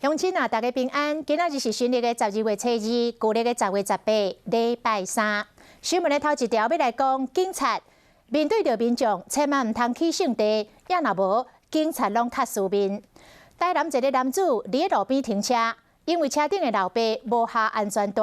鄉親啊，大家平安。今仔日是新曆的12月初2，舊曆的10月18，禮拜三。新聞的頭一條欲來講，警察面對著民眾，千萬毋通起性地，也若無，警察攏較輸面。台南一个男子佇咧路邊停車，因為車頂的老爸無下安全帶，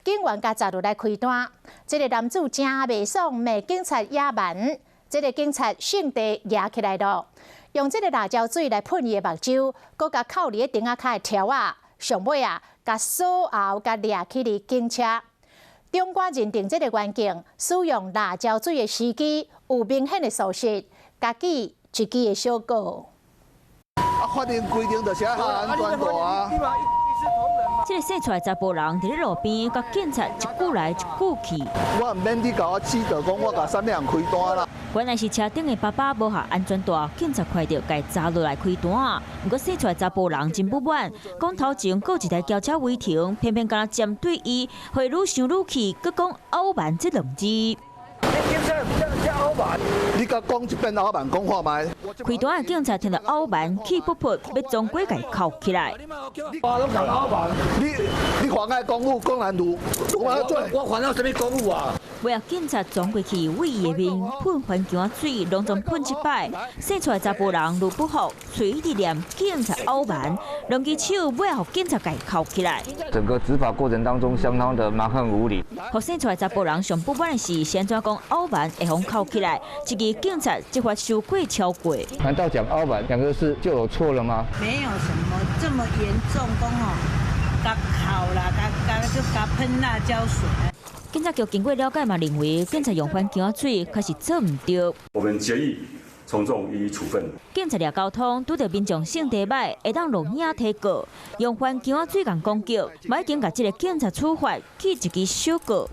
警員共查落來開單。這个男子誠袂爽，罵警察野蠻。這个警察性地蜈起來囉，用這个辣椒水來噴伊的目睭，閣共扣佇咧釘仔跤的條仔，上尾啊，共鎖喉共掠去佇警車。長官認定這个員警使用辣椒水的時機有明顯的疏失，共記一支的小過。啊，法令規定就是愛下安全帶啊。這个勢出來查埔人佇咧路邊，共警察一句來一句去。我毋免你共我指導，講我共啥物人開單啦。原來是車頂的爸爸無下安全帶，警察看著共查落來開單。毋過勢出來查埔人真不滿，講頭前閣一台轎車違停，偏偏敢若針對伊，會愈想愈氣，閣講傲慢這兩字。你共講一遍傲慢，講看覓。開單的警察聽著傲慢，氣噗噗，欲將過共銬起來。你你妨礙公務，公然辱，我犯了啥物公務啊？尾仔警察撞過去，對伊的面噴番薑水，攏總噴一擺。勢出來查埔人愈不服，喙一直念警察傲慢，兩支手尾仔予警察共銬起來。整個執法過程當中，相當的蠻橫無理。予勢出來查埔人上不滿的是，先怎講傲慢會予銬起來，這个警察執法收過超過。難道講傲慢兩個字就有錯了嗎？沒有什麼這麼嚴重，講吼，共銬啦，共共就共噴辣椒水。警察局經過了解嘛，認為警察用番薑水確實做毋對。我們決議從重予以處分。警察掠交通，拄著民眾性地䆀，會當錄影提告，用番薑水共攻擊，嘛已經共這个警察處罰，記一支小過。